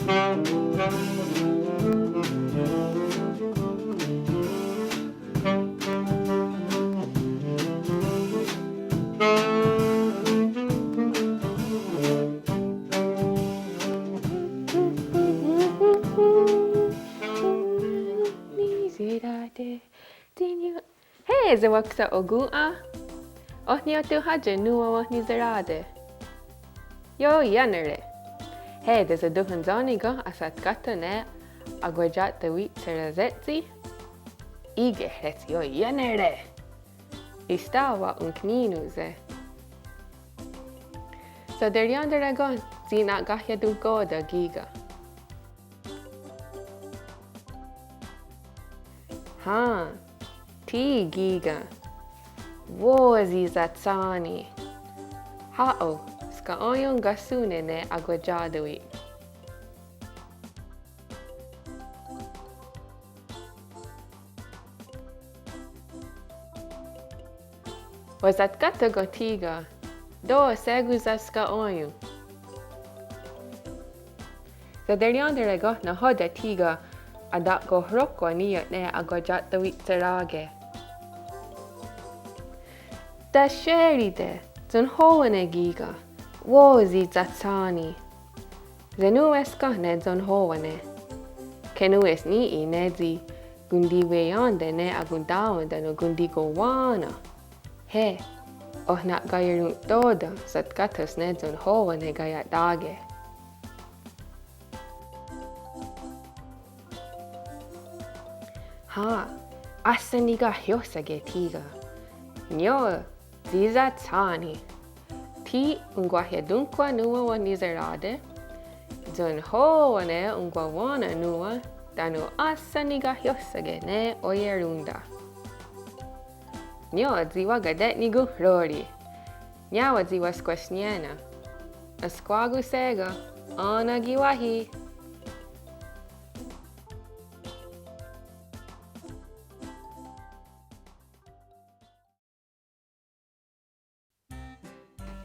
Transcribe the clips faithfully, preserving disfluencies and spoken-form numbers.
Hé, sewaksa'okòn:'a. Oh niiotonhátie nòn:wa wenhniserá:te'? Ioiánere'. Hé, tesatonhwentsó:ni ken ahsatkáhtho' ne akwatia'tawi'tsherahsétsi? Í:kehre' ioiánere'. Ísta' wa'onknín:nose'. Saterièn:tare ken tsi na'kahiatónhkota' kí:ken? Hen, thí kí:ken. Wó:sisa tsá:ni. Hà:'ok, ska'èn:'a ionkahsón:ne' ne akwatia'tawi'. Wahsatkáhtho' ken thí:ken. Tó:se' kón:wa ska'èn:'a ionkahsón:ne'. Saterièn:tare ken nahò:ten thí:ken aiontenhkohróhkwa ní:ioht ne akwatia'tawi'tsherá:ke'? Tashérite', tsohnhò:wane' kí:ken. Wó:sisa tsá:ni. Senòn:we's ken ne tsohnhò:wane'? Kenòn:we's ní:'i ne tsi kontiweién:te' ne akontá:wen tánon kontikowá:nen. Hé, oh na'kaiaron'tò:ten ahsatkáhthos ne tsohnhò:wane' kaia'tá:ke'. Hen, áhsen nikahióhsake' thí:ken. Nió:, sí:sa tsá:ni. Thí onkwahiatónhkwa nòn:wa wenhniserá:te'? Tsohnhò:wane' onkwawenna's nòn:wa, tánon áhsen nikahióhsake' ne oierón:ta'. Nió:, tsi wakate'nikonhró:ri'. Niá:wen tsi wahskwahsnié:nen'. Enhskwá:kon shé:ken, ó:nen ki' wáhi.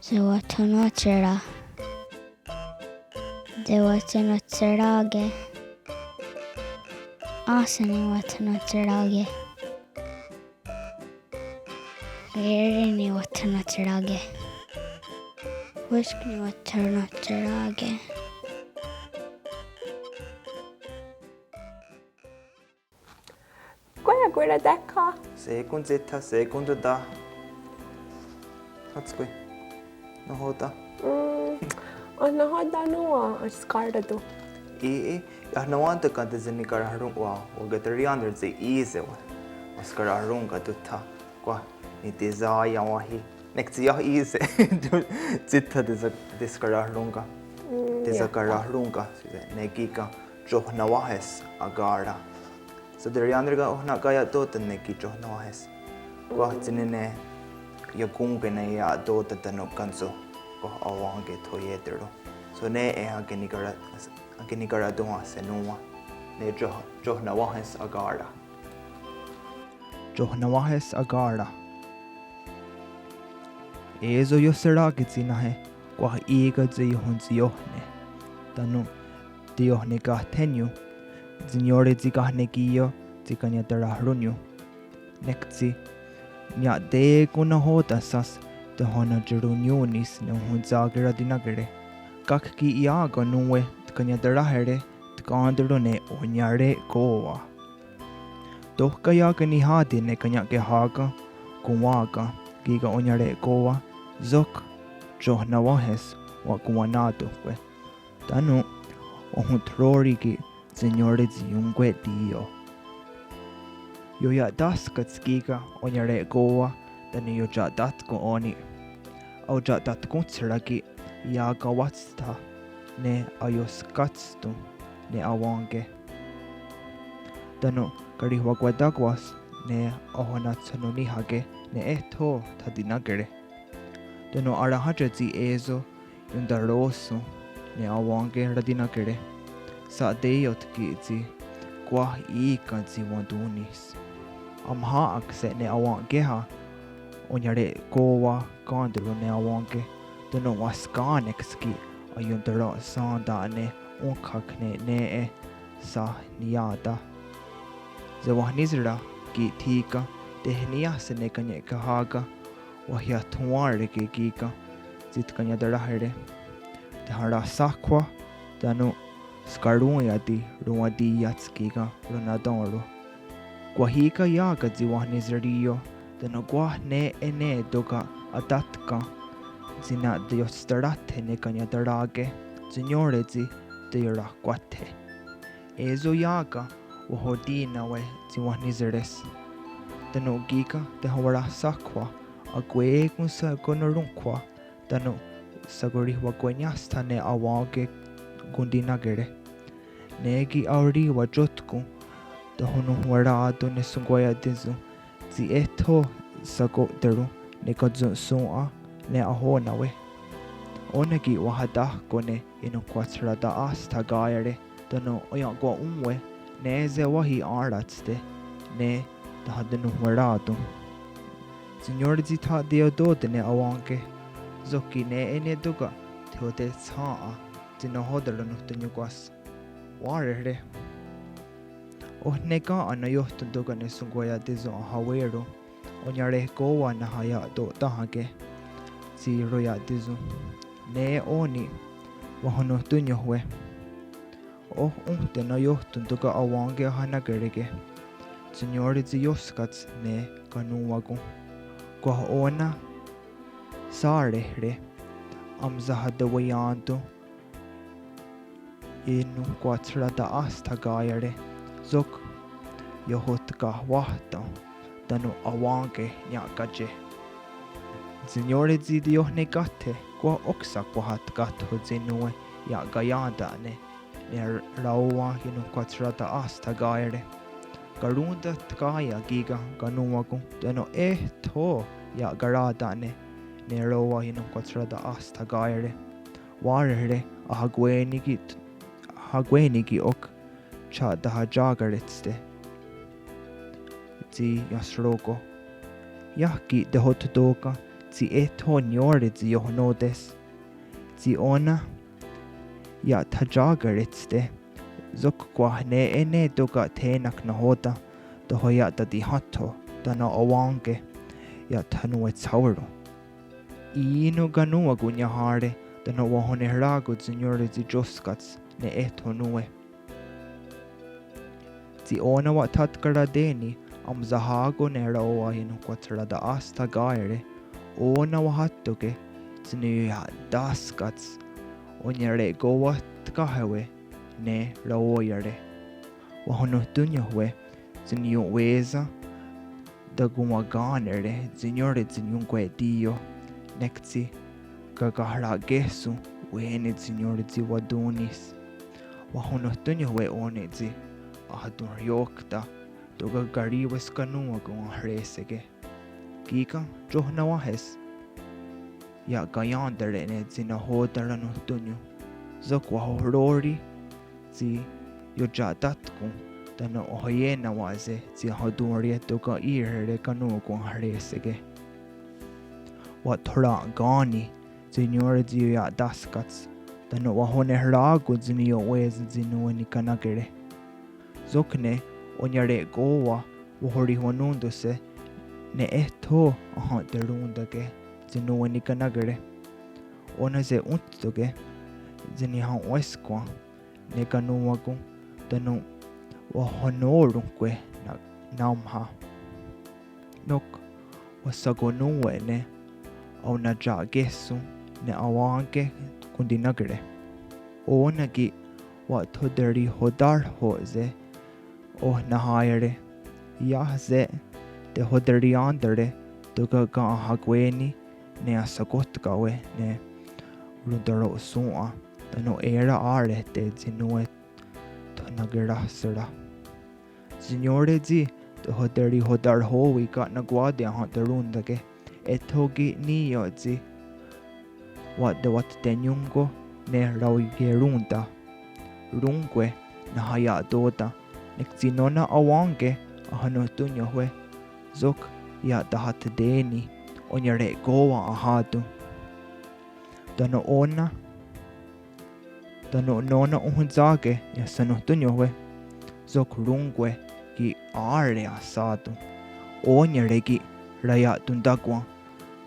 Sewathenno'tsherá. Sewathenno'tsherá:ke'. Áhsen niwathenno'tsherá:ke'. Keri niwathenno'tsherá:ke'. Wísk niwathenno'tsherá:ke'. Kwah akwé:kon tekhwa'. Shé:kon tsítha, shé:kon tóta. Hátskwi. Nahò:ten? Mm, oh nahò:ten nòn:wa enhská:raton'. Í:, í:, iah nonwén:ton ken tsi nikahrahrón:kwa, wakaterièn:tare tsi í:se'. Enhskarahrón:katon' tha. Kwah nitisá:ien wáhi. Nek tsi iah í:se'. Tsítha tisa-, tiskarahrón:ka. Mm, tisakarahrón:ka. Ne kí:ken tiohnawáhes aká:ra'. Saterièn:tare ken oh na'kaia'tó:ten ne ki' tiohnawáhes. Kwah tsi nè:ne iakón:ke ne ia'tó:ten tánon kéntsion. Kwah awèn:ke thoié:teron. Só:ne' eh akenikara-, akenikaratón:hahse' nòn:wa. Ne tio-, tiohnawáhes aká:ra'. Tiohnawáhes aká:ra'. É:so iohserá:ke tsi náhe, kwah í:ken tsi iohontsiohne'. Tánon teiohnekahthénion, tsi niió:re tsi kahnekí:io tsi kaniatarahrónnion. Nek tsi nia'té:kon nahò:ten'shà:s, tehonatieronnión:nis ne ohontsá:ke ratinákere. Kákki iá:ken nón:we tkaniataráhere, tkén:teron ne oniare'kó:wa. Tóhka iá:ken niháti ne kanien'kehá:ken konwà:ken kí:ken oniare'kó:wa, sok tiohnawáhes wa'konwaná:tonhkwe'. Tánon ohontró:ri' ki' tsi niió:re tsi ionkwe'tí:io. Ioia'táskats kí:ken oniare'kó:wa tánon ioia'tátkon ó:ni'. Aoia'tátkon tsi rá:ke iá:ken wátstha ne aioskátsten ne awèn:ke. Tánon karihwakwatákwas ne ahonatshennón:nihake ne eh tho thatinákere. Tánon aronhátie tsi é:so iontaró:sen ne awèn:ke ratinákere. Sha'té:ioht ki' tsi kwah í:ken tsi wén:tonis. Amhà:kse' ne awèn:keha oniare'kó:wa kén:teron ne awèn:ke. Tánon wahskà:neks ki' aiontara'sèn:ta'ne' ónhka'k ne nè:'e sahniià:ta. Sewenhnísera ki' thí:ken, tehniiáhse ne Kanien'kehá:ka, wahiathonwà:reke kí:ken tsi tkaniataráhere. Teharahsáhkhwa tánon skaronhiá:ti ronwatí:iats kí:ken ronatén:ro. Kwah í:ken iá:ken tsi wenhniserí:io, tánon kwah nè:'e ne tóka' atátken tsi na'teiotstaráthe ne kaniatará:ke, tsi niió:re tsi teiorakwáthe. É:so iá:ken wahotí:nawe tsi wenhniseres. Tánon kí:ken tehawarahsáhkhwa, akwé:kon shakonorónhkhwa tánon shakorihwakweniiáhstha ne awèn:ke kontinákere. Ne ki' aorì:wa tiótkon tehononhwerá:ton ne Shonkwaia'tíson tsi eh tho shako'tén:ro ne Katson'shòn:'a ne ahó:nawe. Ó:nen ki' wahatáhko ne Enohkwa'tsherata'áhstha Ká:iare tánon aiakwa'ón:we ne sewáhi èn:rats ne tahatenonhwerá:ton. Tsi niió:re tsi tha'teiotó:te ne awèn:ke, sok ki' nè:'e ne tóka' teiotétshen'e tsi nahò:ten ronatónnion kwáh. Wà:rehre. Oh ne ken naióhton tóka' ne Shonkwaia'tíson ahawé:ron, oniare'kó:wa nahaia'tò:tenhake tsi roia'tíson. Ne ò:ni' wahononhtónnion:'e. Oh ónhte naióhton tóka' awèn:ke ahanákereke, tsi niió:re tsi ióskats ne kanonwákon. Kwah ó:nen shà:rehre' ahonsahatewiién:ton Enohkwa'tsherata'áhstha Ká:iare, sok iohotkahwáhten tánon awèn:ke nia'kátie. Tsi niió:re tsi teiohnekáthe, kwah óksa'k wahatkáhtho tsi nón:we ia'kaién:ta'ne ne raó:wen Enohkwa'tsherata'áhstha Ká:iare. Karón:ta tká:ien kí:ken kanonwákon tánon eh tho ia'kará:ta'ne ne raó:wen Enohkwa'tsherata'áhstha Ká:iare. Wà:rehre' ahakkwé:ni' ki', ahakkwé:ni' ki' ok tha'tahatia'karétste. Tsi iahsró:ko'. Iah ki' tehottó:ken tsi eh tho niió:re tsi iohnó:tes. Tsi ó:nen ia'tahatia'karétste. Sok kwah nè:'e ne tóka' thé:nen nahò:ten, tehoia'tatihénhtho' tánon awèn:ke ia'thanonhwe'tshá:ron. Í:non kanonwákon niahà:re' tánon wahonehrá:ko' tsi niió:re tsi tióskats ne eh tho nón:we. Tsi ó:nen wa'thatkaraté:ni' ahonsahá:ko' ne raó:wen Enohkwa'tsherata'áhstha Ká:iare, ó:nen waháttake' tsi niia'táskats oniare'kó:wa tkahé:we ne raoiá:re'. Wahononhtónnion:'e tsi niio'wé:sen takonwakà:nere' tsi niió:re tsi niionkwe'tí:io, nek tsi kakahra'kéhson wé:ne tsi niió:re tsi watón:nis. Wahononhtónnion:'e ó:nen tsi ahatonhriókta tóka' karì:wes kanonwákon ahré:seke'. Kí:ken tió:nen wáhes ia'kaién:tare' ne tsi nahò:ten ronatónnion. Sok wahohró:ri tsi iotia'tátkon tánon ohayé:nawa'se' tsi ahatonhrie' tóka' í:rehre' kanonwákon ahré:seke'. Wa'thora'kèn:ni' tsi niió:re tsi ioia'táskats tánon wahonehrá:ko' tsi niio'wé:sen tsi nón:we nikanákere'. Sok ne oniare'kó:wa wahorihwanón:tonhse' ne eh tho ahen'terón:take' tsi nón:we nikanákere'. Ó:nense ónhtoke' tsi niahon'wéskwhen ne kanonwákon tánon wahonó:ronhkwe' na-, námha. Nok wahshakonón:we'ne' aonatia'kéhson ne awèn:ke kontinákere'. Ó:nen ki' wa'thoterihotárho'se' oh nahá:iere'. Iah se' tehoterièn:tare' tóka' ken ahakkwé:ni' ne ahshakotkà:we' ne rontaro'shòn:'a tánon é:ren à:rehte' tsi nón:we thanakeráhsera'. Tsi niió:re tsi tehoterihotarhó:wi ka' nonkwá:ti ahen'terón:take', eh tho ki' ní:ioht tsi wa'tewattennión:ko' ne raoierón:ta. Rón:kwe nahaia'tò:ten, nek tsi nó:nen awèn:ke ahononhtónnion:'e, sok ia'tahatté:ni' oniare'kó:wa ahátton. Tánon ó:nen Tánon nó:nen ohwentsà:ke iahsennonhtónnion, sok rón:kwe ki' á:re ahsá:ton. Ó:niare ki' raia'tontákwen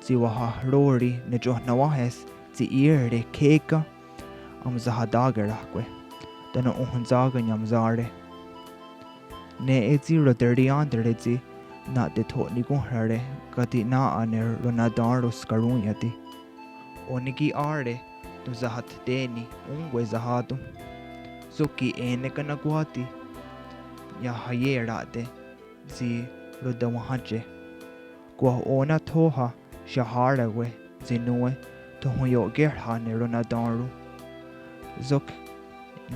tsi wahahró:ri ne tiohnawáhes tsi í:rare khé:ken aonsahatákerahkwe tánon ohwentsà:ke niamsá:re. Nè:'e tsi roterièn:tare tsi na'tetho'nikonhrá:re káti' nà:'a ne ronatén:ro skaronhiá:ti. Ó:nen ki' á:re tonsahatté:ni ón:kwe sahá:ton. Sok ki' è:neken nahkwá:ti iahaié:ra'te' tsi rotewenhátie'. Kwah ó:nen thó:ha siahá:rawe' tsi nón:we thonhwenyo'kérha ne ronatén:ro. Sok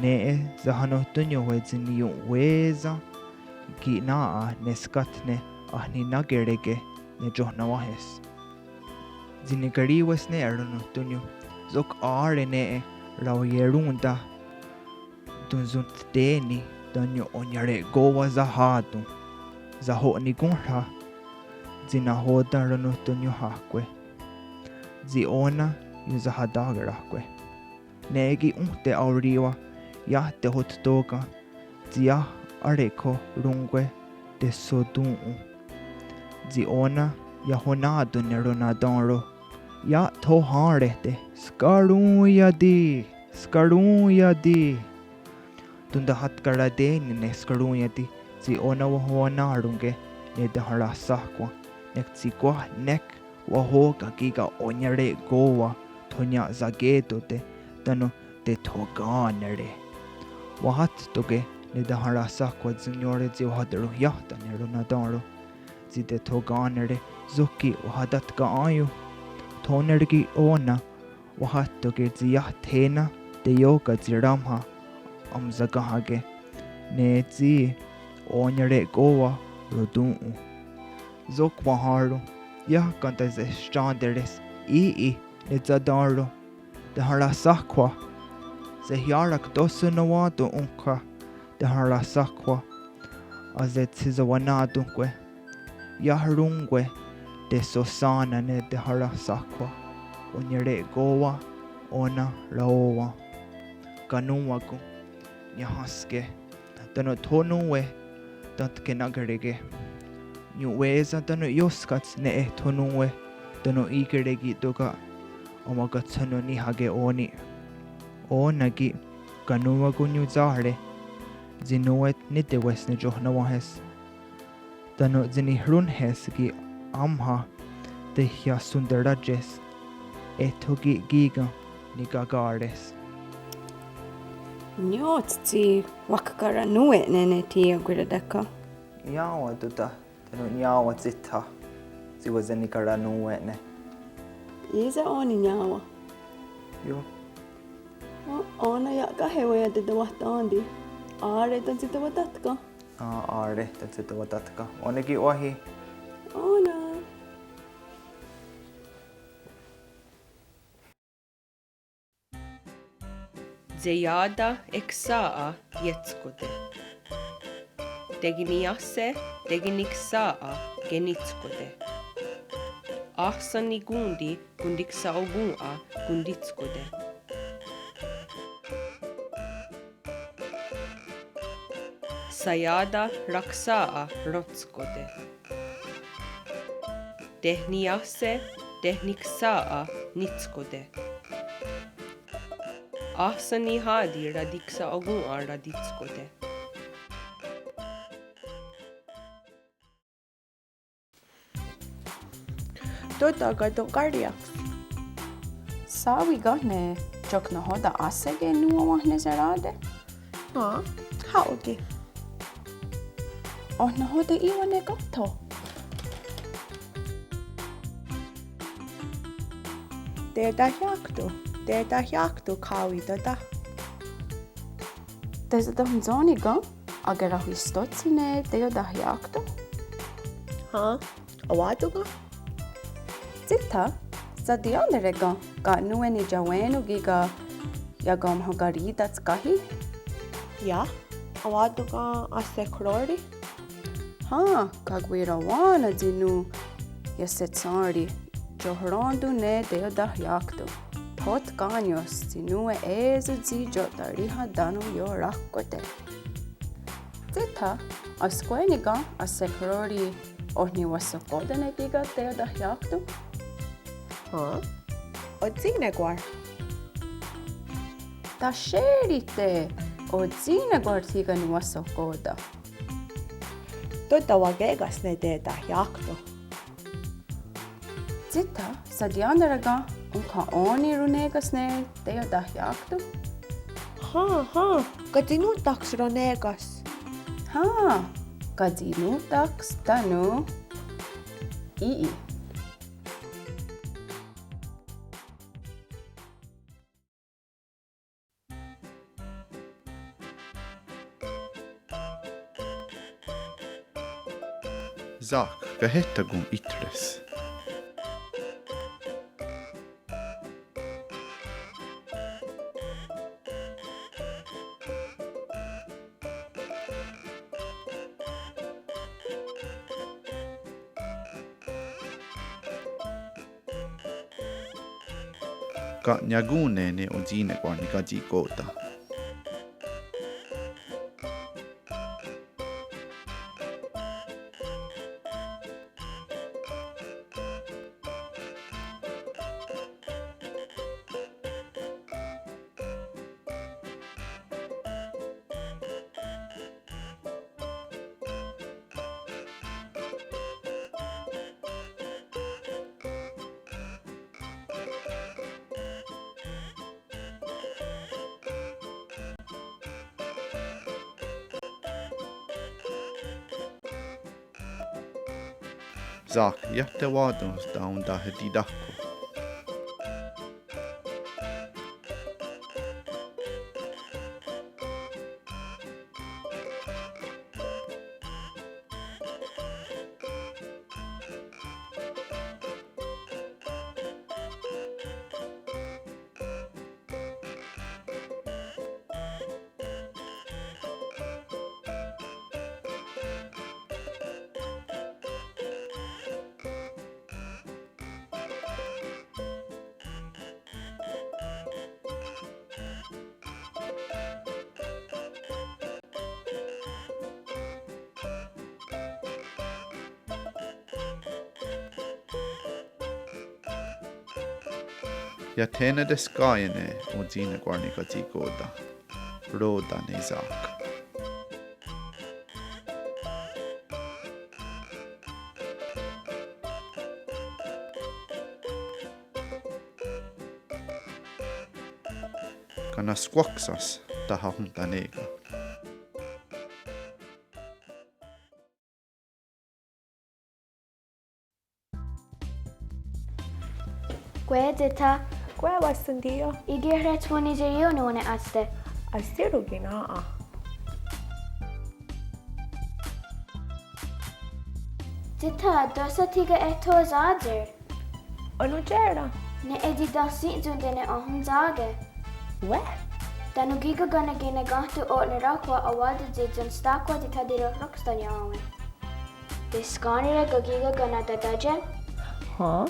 nè:'e sahanohtónnion tsi niion'wé:sen ki' nà:'a ne skátne ahninákereke ne tiohnawáhes. Tsi nikarì:wes nè:'e ronohtónnion, sok á:re nè:'e raoierón:ta tonsontté:ni tánon oniarekó:wa sahá:ton. Saho'nikonhrha' tsi nahò:ten ronohtónnion áhkwe tsi ó:nen ionsahatákerahkwe. Nè:'e ki' ónhte aorì:wa iah tehottó:ken tsi iah arekhó rón:kwe tehsotón:ton tsi ó:nen iahoná:ton ne ronatén:ro iah thohén:rehte' skaronhiá:ti, skaronhiá:ti. Tontahatkaraté:ni ne skaronhiá:ti tsi ó:nen wahowanén:ronke ne teharáhsakhwa', nek tsi kwah nek wahó:ken kí:ken oniarekó:wa thonnia'saké:tote' tánon tethokà:nere'. Wahattó:ke ne teharáhsakhwa' tsi niió:re tsi wahateronhiáhta' ne ronatén:ro tsi tethokà:nere', sok ki' wahatatkà:ion. Thó:nere ki' ó:nen wahattó:ke tsi iah thé:nen teió:ka tsi raónha aonsakénhake ne tsi oniarekó:wa rotón:ton. Sok wahèn:ron, iah ken tasehstién:tere's í:'i ne tsatén:ro teharáhsakhwa'. Sehià:rak tóhsa nonwén:ton ónhka teharáhsakhwa' asetsisawenná:tonkwe'. Iah rón:kwe tehsohsén:nen ne teharáhsakhwa' oniarekó:wa ó:nen raó:wen. Kanón:wakon niahénhske tánon tho nón:we tentkenakereke'. Niion'wé:sen tánon ióskats nè:'e tho nón:we tánon í:kehre ki' tóka' awakatshennennihà:ke' ó:ni'. Ó:nen ki' kanón:wakon niiohsá:re' tsi nón:we nitewes ne tiohnawáhes tánon tsi nihròn:nehes ki' aónha tehiahsonterá:ties, eh tho ki' kí:ken nikaká:res. Niiohsátstsi, wakkaranòn:we'ne' ne thí:ken akwiratékha'. Niá:wen tóta, tánon niá:wen tsítha tsi wa'sanikarannòn:we'ne'. Í:se' ó:ni' niá:wen. Ió. Ó:nen ia'káhewe' iah tetewahtèn:ti. Á:re tánon tsi tewatátka'. Á:, á:re tánon tsi tewatátka'. Ó:nen ki' wáhi. Ó:nen. Tseià:ta eksà:'a ietskó:te. Tekeniiáhse tekeniksà:'a kenitskó:te. Áhsen nikón:ti kontiksa'okòn:'a kontitskó:te. Shaià:ta raksà:'a réntskó:te. Tehniiáhse tehniksà:'a nitskó:te. Áhsen nihá:ti ratiksa'okòn:'a ratitskó:te. Tóta, káton kária'ks. Sá:wi ken ne ok nahò:ten á:seke' nòn:wa wenhniserá:te'? Á, ha'ó:ke'. Oh nahò:ten í:wa ne káthon? Tetahià:kton, tetahià:kton Káwi, tóta. Tesatohontsó:ni ken? Akerahwistótsi ne teiotahià:kton. Há, enwá:ton ken? Tsítha, saterièn:tare ken ka' nón:we nitiawé:non kí:ken iakamahakarì:tens káhi? Iah, enwá:ton ken ahskhró:ri? Há, kakwirowá:nen tsi nón: iahse'tshén:ri tiohrón:ton ne teiotahià:kton. Thot kánios tsi nón:we é:so tsi iotaríhen tánon ioráhkkwate'. Tsi tha, ahskwé:ni ken ahskhró:ri oh niwahsohkò:ten ne kí:ken teiotahià:kton? Hen? Otsì:nekwar. Taié:rihte', otsì:nekwar thí:ken niwahsohkò:ten. Tóta, wakéka's ne teiotahià:kton. Tsi tha, shatiéntara ken ónhka ó:ni roné:ka's ne teiotahià:kton? Hen, hen, katsinòn:taks roné:ka's. Hen, katsinòn:taks tánon í:'i. Zák, kahehtà:kon í:re's? Ka' niakón:ne ne otsì:nekwar nikatsi'kò:ten. Zák, iah tewá:tons taontahatitáhko. Iah thé:nen teskà:iene otsì:nekwar nikatsi'kò:ten. Rò:ten ne Zák. Kanahskwáksa's tahahonhtané:ken. Kwah, tsi tha. Kwah, wahsontí:io. Í:kehre tsi wenhniserí:io nón:we ne átste. Ahsí:ron' ki' nà:'a. Tsi tha, tóhsa thí:ken eh tho sá:tser. Onontié:ren. Nè:'e tsi tahsítsonte ne ahonsá:ke. Wáh? Tánon kí:ken ken ne kí:ken káhton o'neráhkwa a:wá:ton tsi tsontstà:kwa tsi thatirorokstánion. Teskà:nere ken kí:ken ken natatátie. Hen?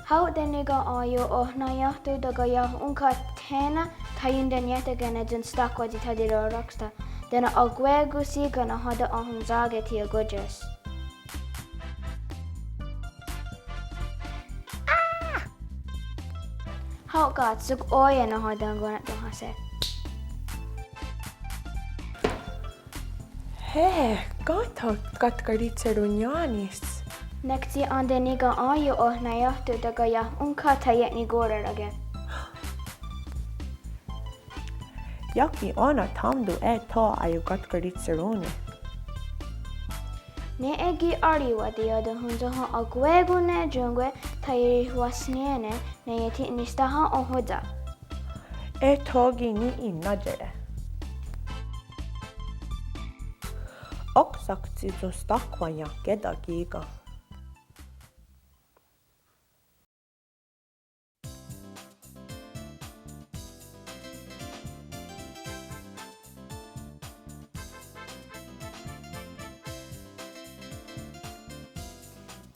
Hao' tánon kí:ken aiohnaién:ton tánon iah ónhka thé:nen thaionteniéhte ken ne tsontstà:kwa tsi thatirorokstá. Tánon akwé:kon sí ken nahò:ten ahonsá:ke tsi akón:tie's. Hao' ká:ts, sok ó:ia' nahò:ten konattón:hahse'. Hé, ken tho katkaritsheronnién:ni's? Nek tsi entén:ni ken aiohnaién:ton tánon iah ónhka thaié:ni korá:rake. Iah ki' ó:nen thaón:ton eh tho aionkatkaritsherón:ni. Nè:'e ki' aorihwa tsi iah tahontsóhon akwé:kon ne tión:kwe thaierihwahsnié:nen ne iethi'nisténha ohóntsa. Eh tho ki' ní:'i ná:tare. Óksa'k tsi tsontstà:kwa iah ké:ta kí:ken.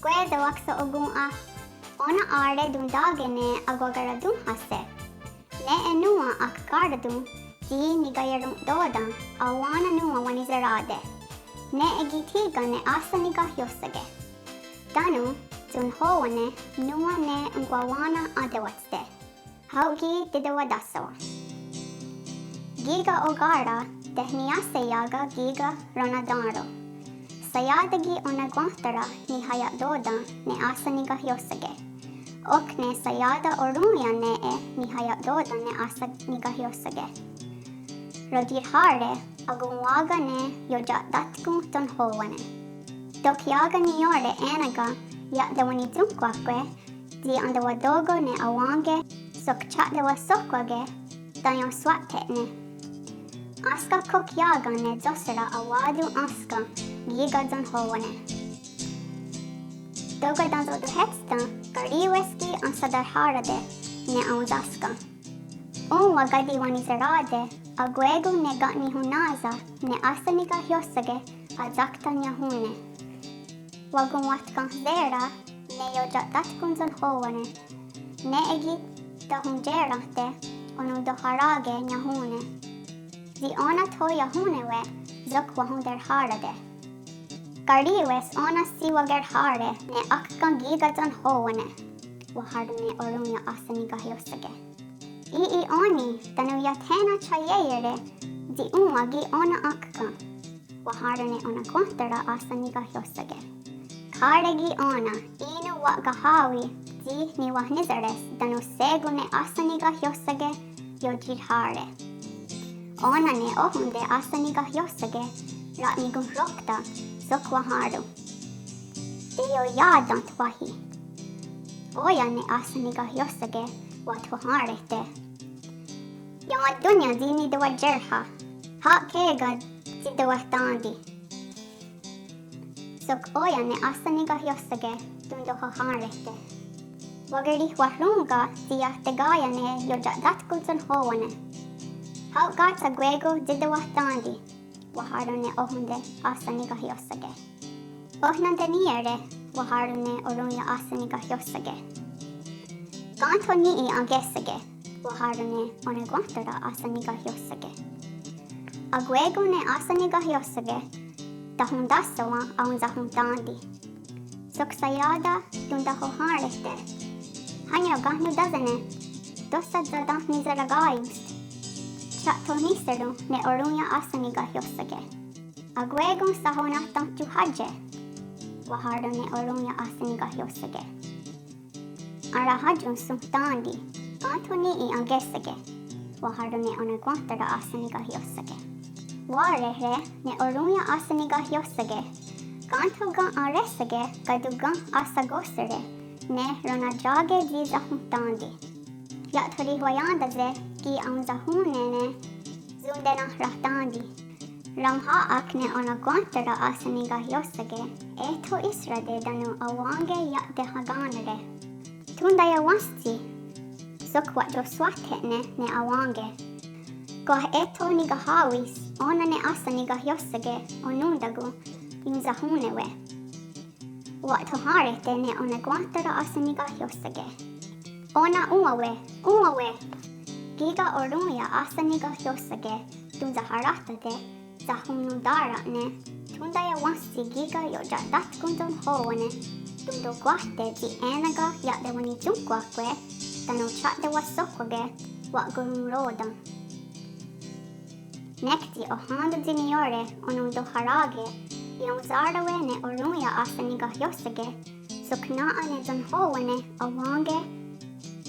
Kwah, tewáksa's onkón:ha. Ó:nen á:re tontá:ke ne akwakerá:tonhahse'. Nè:'e nòn:wa akkará:ton tsi nikaieron'tò:ten awèn:na nòn:wa wenhniserá:te'. Nè:'e ki' thí:ken ne áhsen nikahióhseke'. Tánon tsohnhó:wane nòn:wa ne onkwawén:na atewátste'. Hao' ki' tetewatáhsawen'. Kí:ken okà:ra tehniiáhse iá:ken kí:ken ronatén:ro. Shaià:ta ki' onekwénhtara nihaia'tò:ten ne áhsen nikahióhseke'. Ok ne shaià:ta oròn:ia nè:'e nihaia'tò:ten ne áhsen nikahióhseke'. Rotirhá:re akonwá:ken ne iotia'tátkon tsohnhó:wane. Tók iá:ken niió:re è:neken ia'tewenhni'tsónhkwahkwe' tsi entewató:ko' ne awèn:ke' sok tsi ia'tewahsohkwá:ke' tánon swa'thé'ne'. Énska kok iá:ken ne tsóhsera awá:ton' énska kí:ken tsohnhó:wane. Tóka' tánon tohétston karì:wes ki' ensaterhá:rate' ne aonsáska. Òn:wa káti wenhniserá:te' akwé:kon ne ka'nihonná:sa' ne áhsen nikahióhseke' atsákta niahón:ne'. Wakonwatkenhsè:ra ne iotia'tátkon tsohnhó:wane. Nè:'e ki' tahontié:rahte' onontohará:ke' niahón:ne'. Tsi ó:nen tho iahón:newe' sok wahonterhá:rate'. Karì:wes ó:nen shiwakerhá:re' ne ákken kí:ken tsohnhó:wane, wahèn:ron' ne oròn:ia áhsen nikahióhseke'. Í:'i ó:ni tánon iah thé:nen tsi aié:iere' tsi òn:wa ki' ó:nen ákken, wahèn:ron' ne onekwénhtara áhsen nikahióhseke'. Kháre' ki' ó:nen í:non wa'kahá:wi tsi niwenhniserá:te' tánon shé:kon ne áhsen nikahióhseke' iotirhá:re'. Ó:nen ne óhonte áhsen nikahióhseke' ra'nikonhrókta' sok wahèn:ron': Teioia'tén: wáhi. Ó:ia' ne áhsen nikahióhseke' wa'thohén:rehte': Iawe'tónnia tsi nitewatiérha'. Há: ké:ken tsi tewahtén:ti. Sok ó:ia' ne áhsen nikahióhseke' tontohohén:rehte': Wakerihwarón:ka tsi iah teká:ien ne iotia'tátkon tsohnhó:wane. Há: kátste akwé:kon tsi tewahtén:ti, wahèn:ron' ne óhonte áhsen nikahióhseke'. Ó:nen teniiere', wahèn:ron' ne oròn:ia áhsen nikahióhseke'. Kéntho ní:'i enkéhseke', wahèn:ron' ne onekwénhtara áhsen nikahióhseke'. Akwé:kon ne áhsen nikahióhseke' tahontáhsawen' aonsahonhtén:ti. Sok shaià:ta tontohohén:rehte': Hánio ken nontáhsene'? Tóhsa tsi tahnihserá:kens. Tsi ia'tonhniserá:ton ne oròn:ia áhsen nikahióhseke'. Akwé:kon sahonen'tón:ton tiohátie, wahèn:ron' ne oròn:ia áhsen nikahióhseke'. Enrahátson sonhtén:ti. Kéntho ní:'i enkéhseke', wahèn:ron' ne onekwénhtara áhsen nikahióhseke'. Wà:rehre' ne oròn:ia áhsen nikahióhseke': Kéntho ken enréhseke' káton ken ahshakohsere' ne ronatià:ke tsi sahonhtén:ti. Ia'thorihwaién:ta'se' ki' aonsahón:ne' ne iontenenhrahtén:ti. Raonhà:'ak ne onekwénhtara áhsen nikahióhseke' eh tho íhsehre' tánon awèn:ke' ia'tehakén:nere'. Thontaie'wénhstsi' sok wa'toswa'thé'ne' ne awèn:ke'. Kwah eh tho nikahá:wis ó:nen ne áhsen nikahióhseke' onón:takon ion'sahón:newe'. Wa'thohén:rehte' ne onekwénhtara áhsen nikahióhseke'. Ó:nen òn:wawe', òn:wawe'. Kí:ken oròn:ia áhsen nikahióhseke' tonsaharahtá:te' sahonontá:ra'ne'. Thontaie'wénhstsi' kí:ken iotia'tátkon tsohnhó:wane tontokwáhte' tsi è:neken ia'tewenhni'tsónhkwahkwe' tánon tsi ia'tewahsohkwá:ke' wa'akoronró:ten. Nek tsi ohén:ton tsi niió:re onontohará:ke' ionsá:rawe' ne oròn:ia áhsen nikahióhseke' sok nà:'a ne tsohnhó:wane awèn:ke'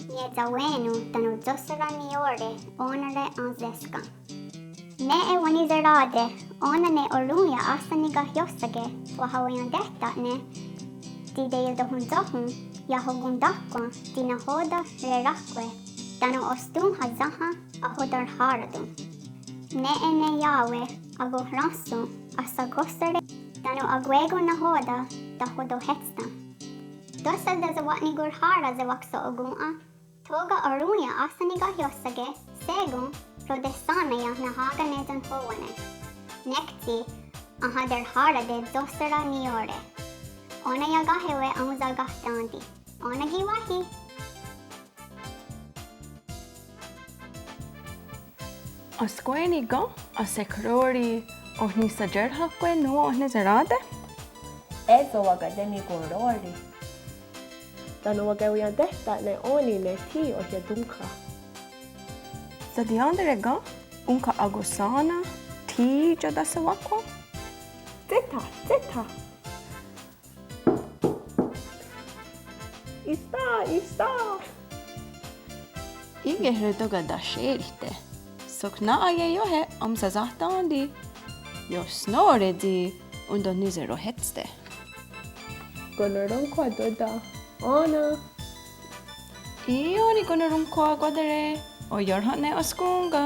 nietsawe'nó:ni tánon tsóhsera niió:re ó:nere enhsésken. Nè:'e wenhniserá:te' ó:nen ne oròn:ia áhsen nikahióhseke' wahaweientéhta'ne' tsi teiotonhontsóhon iahokontà:kwen tsi nahò:ten reráhkwe' tánon ostòn:ha sénha ahoterhá:raton. Nè:'e ne iá:we akohrénhson ahshakohsere' tánon akwé:kon nahò:ten tahotohétsten. Tóhsa tewa'nikonhrhá:ra'se' wakhso'okòn:'a. Tóka' oròn:ia áhsen nikahióhseke' shé:kon rotehsén:neye' nahá:ken ne tsohnhó:wane. Nek tsi ahaterhá:rate' tsóhsera niió:re. Ó:nen iakáhewe' aonsakahtén:ti. Ó:nen ki' wáhi. Ahskwé:ni' ken ahskhró:ri oh nihsatiérha'kwe' nòn:wa oh niserá:te'? É:so wakatenikoró:ri. Tánon' wakeweientéhta'ne' ó:ni ne thí ohiatónhkha'. Satiéntare' ken ónhka akohsón:na thí iotasewáhkwen? Tsítha, tsítha. Ísta, ísta. Í:kehre' tóka' tahsérihte'. Sok nà:'a ieióhe' aonsasahtén:ti. Iohsnó:re' tsi ontenhniseróhetste'. Konnorónhkhwa' Tóta. Ó:nen. Í:i ó:ni konnorónhkhwa' Kwatere'. Oiórhen'ne' ohskón:ka.